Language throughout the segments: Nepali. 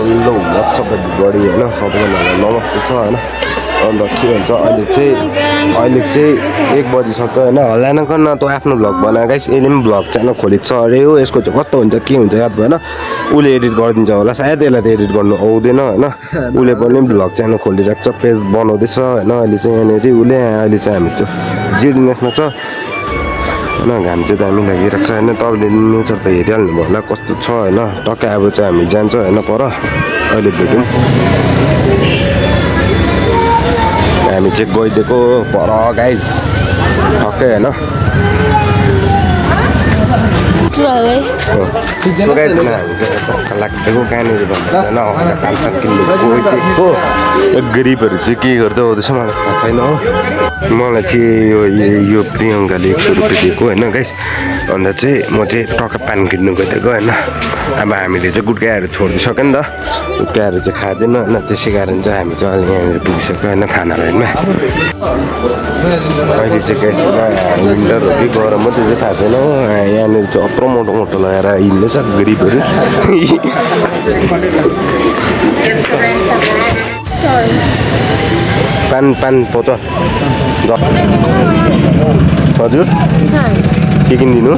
हेलो व्हाट्सअप एभ्रीबडी होइन सबैजनालाई नमस्ते छ होइन अन्त के भन्छ अहिले चाहिँ 1 बजिसक्यो होइन हल्ला नगर्न तँ आफ्नो भ्लग बना गाइस यसले पनि भ्लग च्यानल खोलेको छ अरे हो यसको चाहिँ कस्तो हुन्छ के हुन्छ याद भएन उसले एडिट गरिदिन्छ होला सायद यसलाई त एडिट गर्नु आउँदैन होइन उसले पनि भ्लग च्यानल खोलिरहेको छ पेज बनाउँदैछ होइन अहिले चाहिँ यहाँनिर उसले अहिले चाहिँ हामी चाहिँ जिडिएसमा छ होइन घाम चाहिँ दामी लागिरहेको छ होइन तपाईँले नेचर त हेरिहाल्नु भयो होला कस्तो छ होइन टक्कै अब चाहिँ हामी जान्छ होइन पर अहिले भेटौँ हामी चाहिँ गइदिएको पर गाइस टक्कै होइन सो गाइस हामी चाहिँ टक्का लाग्दिएको कहाँनिर भन्दा होइन पानसात किन्नु गइदिएको गरिबहरू चाहिँ के गर्दै आउँदैछ मलाई थाहा छैन हो मलाई चाहिँ यो प्रियङ्काले 100 रुपियाँ दिएको होइन गाइस अन्त चाहिँ म चाहिँ टक्का पान किन्नु गइदिएको होइन अब हामीले चाहिँ गुट्काहरू छोडिदिइसक्यो नि त गुट्काहरू चाहिँ खाँदैन होइन त्यसै कारण चाहिँ हामी चाहिँ अहिले यहाँनिर पुगिसक्यो होइन थाना लाइनमा अहिले चाहिँ गाइस विन्टर हो कि गरम हो त्यो चाहिँ थाहा छैन हो यहाँनिर चाहिँ अत्रो मोटो मोटो लगाएर हिँड्दैछ गरिबहरू पान पाउँछ हजुर के किनिदिनु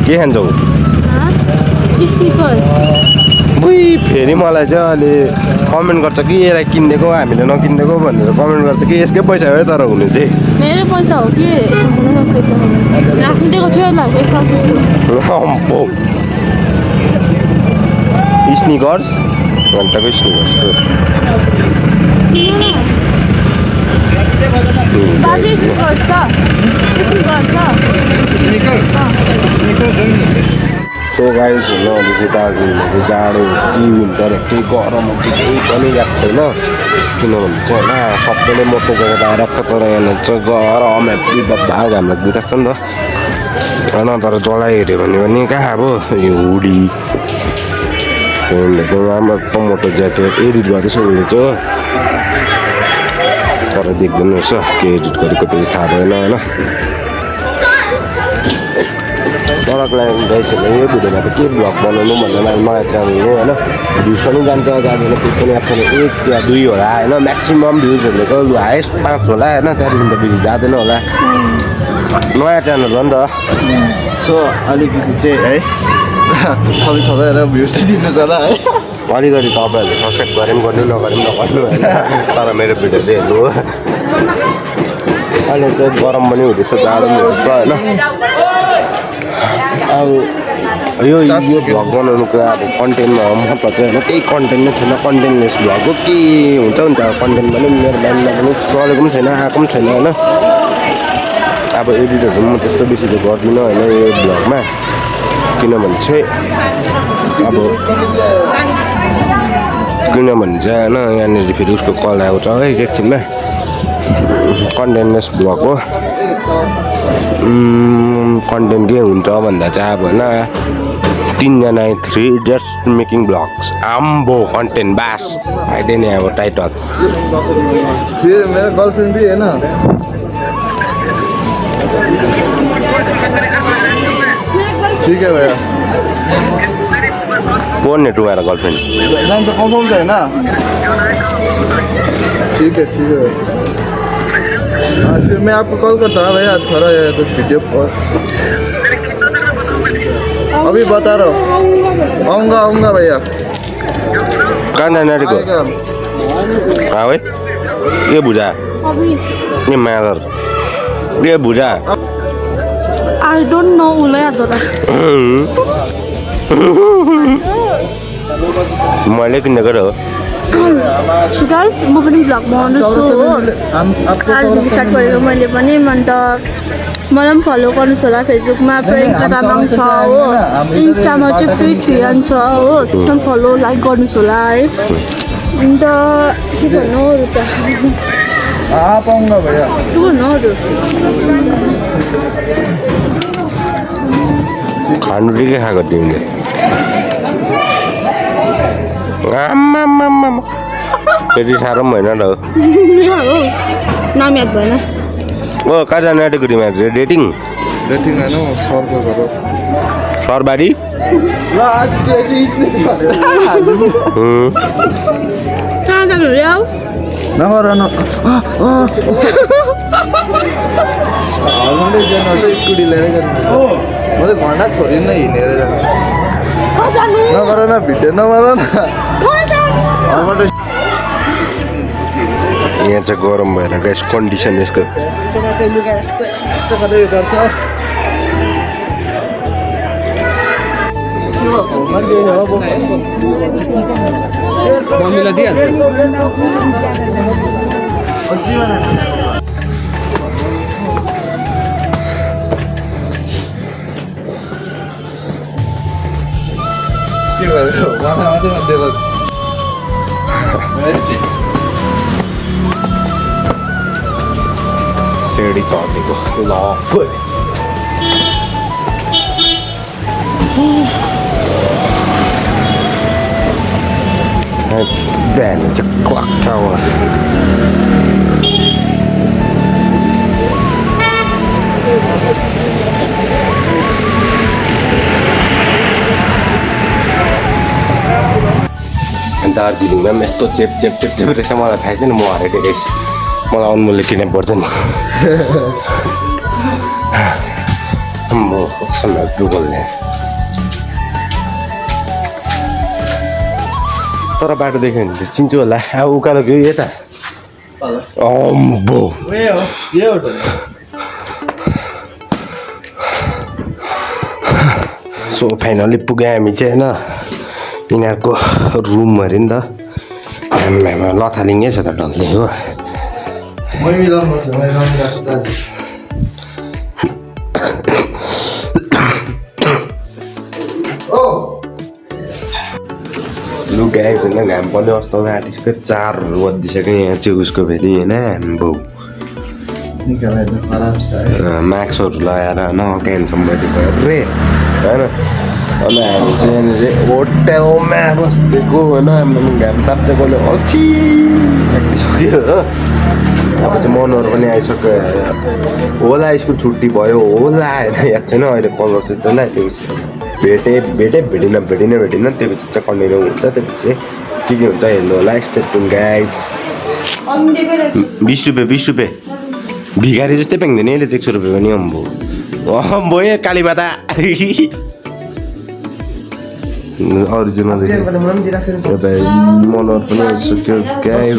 के खान्छौ बुई फेरि मलाई चाहिँ अहिले कमेन्ट गर्छ कि यसलाई किनिदिएको हामीले नकिनिदिएको भनेर कमेन्ट गर्छ कि यसकै पैसा हो तर हुनु चाहिँ मेरो पैसा हो कि राखिदिएको छु स्निकर्स घन्टाको स्निकर्स सो गाइस होइन अहिले चाहिँ दार्जिलिङमा चाहिँ जाडो कि विन्टर केही गरम केही पनि गएको छैन किनभने चाहिँ होइन सबैले मोटो जग्गा आइरहेको छ तर यहाँनिर चाहिँ गरम भाग हामीलाई दिइरहेको छ नि त होइन तर जलाइहेऱ्यो भने पनि कहाँ अब यो हुडी राम्रो मोटो ज्याकेट एडिट गर्दैछ उसले चाहिँ तर देख्दैन रहेछ के एडिट गरेको पनि थाहा भएन होइन तरको लागि गाइसहरूले यो भिडियोमा त के भ्लग बनाउनु भनेर नयाँ च्यानल हो होइन भ्युज पनि जान्छ जाँदैन केही पनि आएको छैन 1 या 2 होला होइन म्याक्सिमम् भ्युजहरूले त हाइएस्ट 5 होला होइन त्यहाँदेखि त बेसी जाँदैन होला नयाँ च्यानल हो नि त सो अलिकति चाहिँ है थपेर भ्युज चाहिँ दिनुहोस् होला है अलिकति तपाईँहरूले सब्सक्राइब गरे पनि गर्नु नगरे पनि नगर्नु होइन तर मेरो भिडियो चाहिँ हेर्नु हो अहिले चाहिँ गरम पनि हुँदैछ जाडो पनि हुँदैछ होइन अब यो भ्लग बनाउनुको अब कन्टेन्टमा महत्त्व चाहिँ होइन केही कन्टेन्ट नै छैन कन्टेन्टलेस भ्लग हो के हुन्छ कन्टेन्ट पनि मेरो लाइनमा पनि चलेको पनि छैन आएको पनि छैन होइन अब एडिटहरू म त्यस्तो बेसी त गर्दिनँ होइन यो भ्लगमा किनभने चाहिँ होइन यहाँनिर फेरि उसको कल आएको छ है एकछिनमा कन्टेन्टलेस भ्लग हो कन्टेन्ट के हुन्छ भन्दा चाहिँ अब होइन 3 जना 3 जस्ट मेकिङ भ्लग्स आम्बो कन्टेन्ट बास आइदियो नि अब टाइटल मेरो गर्लफ्रेन्ड भी होइन ठीक है भैया कौन है तुम्हारा गर्लफ्रेंड जान्छ कन्फर्म छ होइन ठीक है फिर मैं आपको कॉल करता हूँ भैया थोड़ा तो वीडियो कॉल अभी बता रहा हूँ आऊँगा भैया कहाँ जाना रे को हाँ भाई ये बुझा ये मैलर ये बुझा I don't know उलाई आदरा मैले किनेको हो गाइस म पनि भ्लग बनाउँछु हो आजदेखि स्टार्ट गरेको मैले पनि अन्त मलाई पनि फलो गर्नुहोस् होला फेसबुकमा प्रियङ्का तामाङ छ हो इन्स्टामा चाहिँ प्रियन छ हो त्यसमा फलो लाइक गर्नुहोस् होला है अन्त के भन्नु अरू त पाउँगा भैया के भन्नु अरू खानु के खाएको तिमीले त्यति साह्रो पनि होइन त नाम याद भएन ओ कहाँ जाने आँटेको तिमीहरू डेटिङ होइन सरको घर सरबारी ल आज त्यो चाहिँ इट्ने कहाँ जानु ल्याऊ नगर न स्कुटी लिएर जानु म चाहिँ भण्डा छोरी नै हिँडेर जान्छु कहाँ जानु नगर न भिडियो नगर न कहाँ जानु घरबाट यहाँ चाहिँ गरम भएर गाइस कन्डिसन यसको लुगा यस्तो यस्तो गर्दै उयो गर्छ मम्मीलाई दिइहाल्छ के भयो माथि दिएको सिँढी चढेको ल बिहान चाहिँ क्लक टावर दार्जिलिङमा पनि यस्तो चेप चेप चेप चेप रहेछ मलाई थाहा छैन म हरेको रहेछ मलाई अनमोलले किन्नु पर्छ नि म डुगलले तर बाटो देख्यो भने त चिन्छु होला अब उकालो गयो यता अम्बो सो फाइनली पुग्यो हामी चाहिँ होइन यिनीहरूको रुम अरे नि त लथालिङ्गै छ त डल्लै हो लुगा आइसक्यो घाम पर्ने अवस्था आँटिसक्यो 4 बजिसक्यो यहाँ चाहिँ उसको फेरि होइन आम्बो मास्कहरू लगाएर होइन क्यान्सम भइदिएको रे होइन अनि हामी चाहिँ यहाँनिर होटेलमा बस्दिएको होइन हाम्रो घाम ताप्दैकोले अल्छी थाकिसक्यो हो अब चाहिँ मनहरू पनि आइसक्यो होला स्कुल छुट्टी भयो होला होइन याद छैन अहिले कल गर्छु त्यसलाई त्योपछि भेटिनँ त्यो पछि चाहिँ कन्टिन्यू हुन्छ त्यसपछि के हुन्छ हेर्नु होला स्टेट गाइस 20 रुपियाँ भिखारी जस्तै पाइँदैन यसले 100 रुपियाँ पनि अम्बो अम्बो ए कालीमाता अरिजिनल यता मनहरू पनि आइसक्यो गाइस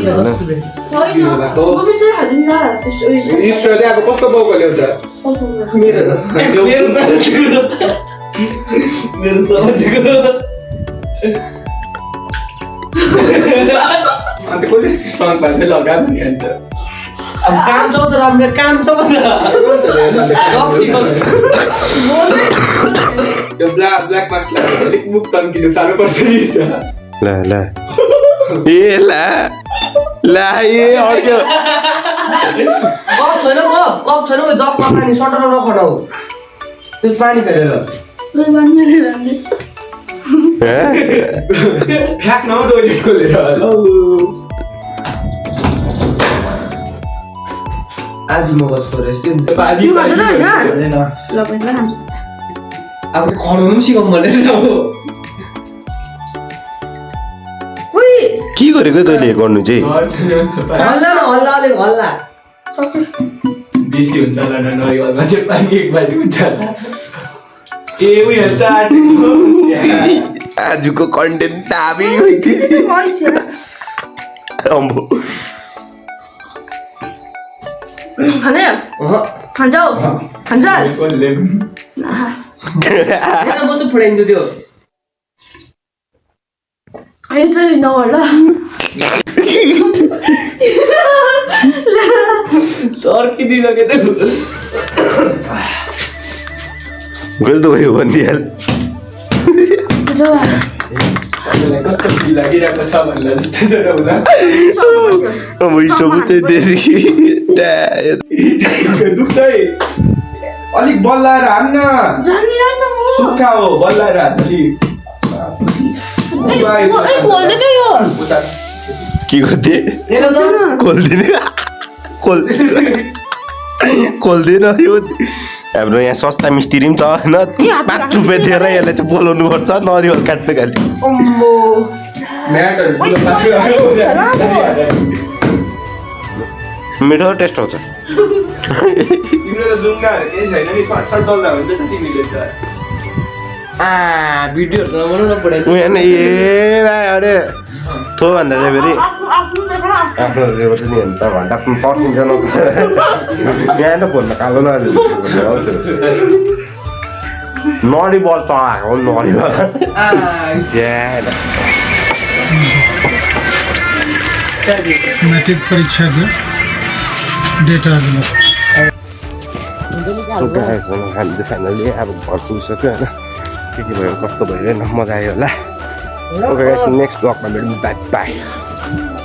होइन अब कसको बाउको ल्याउँछ अन्त कसले सङ पार्दै लगायो नि अन्त अब काम छ त राम्रो काम छ त यो ब्ल्याक मार्क्सलाई अलिक मुख तन्किनु साह्रो पर्छ नि त ल ए अर्क्यो कप छैन जब पानी सटर नखटाउ त्यो पानी खेलेर फ्याक न टोइलेट खोलेर आधी मगजको रेस्ट ल पहिला खान्छु अब त्यो खनाउनु पनि सिकाउँ भनेर अब के गरेको तैँले गर्नु चाहिँ हल्ला बेसी हुन्छ होला नरिवलमा चाहिँ पानी एक बाल्टी हुन्छ होला ए उयो चाटेको आजको कन्टेन्ट दामी अम्बो खाने खान्छौ खान्छस् म चाहिँ फुटाइन्छु त्यो यो चाहिँ नगर ल सर्किदिन के त कस्तो भयो भनिदिहाल कस्तो फिल लागिरहेको छ भन्ला जस्तो छ हुँदा अब स्टोभ चाहिँ दुख्छ है अलिक बल्लाएर हान्न जानिरहेन म सुक्खा हो बल्लाएर हान्न खोल्दैन यो के गर्थे खोल्दैन यो हाम्रो यहाँ सस्ता मिस्त्री पनि छ होइन 5 रुपियाँ दिएर यसलाई चाहिँ बोलाउनु पर्छ नरिवल काट्नु खालि अम्मो म्याटहरु पुरो मिठो टेस्ट आउँछ तिम्रो त दुङ्गाहरू केही छैन नि सर्ट डल्दा हुन्छ त तिमीले त भिडियोहरु त बनाउन पड्यो उ यहाँ ए भाइ अरे थो भन्दा चाहिँ फेरि आफ्नो जेब चाहिँ नि हेर्नु त घन्टा पर्सिन्छ न यहाँ त फोनमा कालो नहाल्नु नडी बल चलाएको नडी बल मैट्रिक परीक्षा के डेटा आ गया हामीले फाइनली अब घर पुगिसक्यो होइन के भयो कस्तो भयो होइन मजा आयो होला नेक्स्ट ब्लगमा भेटौँ बाई बाई